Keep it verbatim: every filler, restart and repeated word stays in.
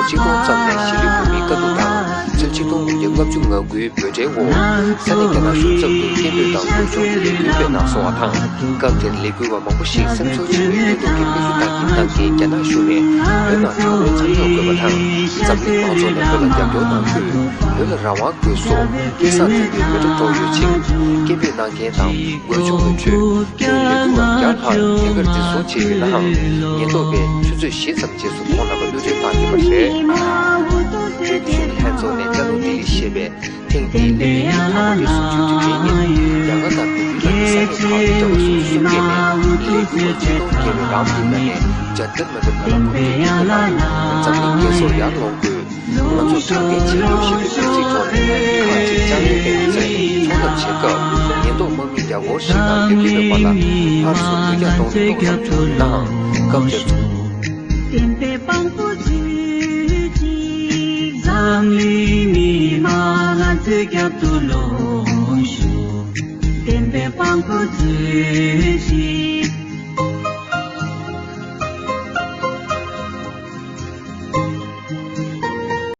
ཆིག་སྟོང་ཙམ་ནས་གཞིས་ལུས་བོད་མིའི་བཀའ་བསྡུར་དང་ཚུལ་ཆིག་སྟོང་དགུ་བརྒྱ་ལྔ་བཅུ་ང་དགུའི་འབོད་སྒྲའི་འོག་ས་གནས་རྒྱ་ནག་གཞུང་ཚབ་ཏུ་སྐད་འབོད་དང་འབོད་ཆུང་གི་ལས་འགུལ་སྤེལ་གནང་སོང་བ་དང་། སྐབས་དེར་ལས་འགུལ་བ་མང་པོ་ཞིག་སེམས་ཚོར་ཆེ་བའི་བརྙན་ཐུང་གི་སྨོན་ལམ་བཏང་གིན་བཏང་གིན་རྒྱ་ནག་གཞུང་ནས་བོད་ནང་དྲག་གནོན་མཚམས་འཇོག་དགོས་པ་དང་། འཛམ་གླིང་མང་ཚོགས་ནས་བོད་ལ་རྒྱབ་སྐྱོར་གནང་དགོས། བོད་ལ་རང་དབང་དགོས་སོགས་སྐད་གསར་བཏོན་པའི་འབོད་སྒྲ་སྒྲོག་ཡོད་ཅིང་། སྐད་འབོད་གནང་མཁན་དང་འབོད་ཆུང་གི་ཁྲོད་བོད་ལས་འགུལ་བ་བརྒྱ་ལྷག་དེ་གར་འཛིན་བཟུང་བྱས་ཡོད་ནའང་། ཉེན་རྟོག་པས་ཆུ་ཚོད་བཞི་ཙམ་རྗེས་སུ་ཁོང་རྣམ་པ་གློད་གྲོལ་བཏང་ཡོད་པ་རེད། བོད་ཀྱི་གཞོན་ནུ་ལྷན་ཚོགས་ནས་ལྕགས་ལུང་ལྡི་ལི་ཞེས་པའི་ཐེངས་འདིའི་ལས་འགུལ་གྱི་ཐོག་མ་དེ་སུམ་ཅུ་དུས་དྲན་ཉིན། རྒྱ་གར་དང་བོད་ཡུལ་ལ་ཡོད་ས་གནས་བར་དུ་འགྲོ་བ་སོ་སོ་སུ་སྐད་ནས་ལས་འགུལ་བ་ཆིག་སྟོང་བརྒལ་བའི་རང་མི་ནང་ནས་ཇན་ཏར་མན་ཏར་ཁ་ལ་འཁོད་དེ་ཡོད་པ་དང་། འཛམ་གླིང་རྒྱལ་སོགས་ཡར་ལོངས་དགོས། ང་ཚོ་དྲང་བདེན་བྱེད་དགོས་ཞེས་པའི་དམིགས་ཚིག་ཐོག་ནས་ཁག་ཅིག་བཅའ་མར་བསྟན་པའི་ཚེ་ཚོགས་འདུ་བྱེད་སྐབས་ཉེན་རྟོག་དམག་མི་བརྒྱ་སྐོར་ཞིག་དང་ལས་འགུལ་སྤེལ་བ་ལ་ཕར་ཚུར་དུས་རྒྱག་གཏོང་ལེན་གཏོང་མཚམས་བྱུང་ཡོད་ནའང་། སྐབས་དེར། བསྟན་པའི་དཔང་པོ་མཛོད་ཅིག་འཛམ་གླིང་མི་མང་ང་ཚོའི་རྒྱབ་ཏུ་ལོངས་ཤོག་བསྟན་པའི་དཔང་པོ་མཛོད་ཅིག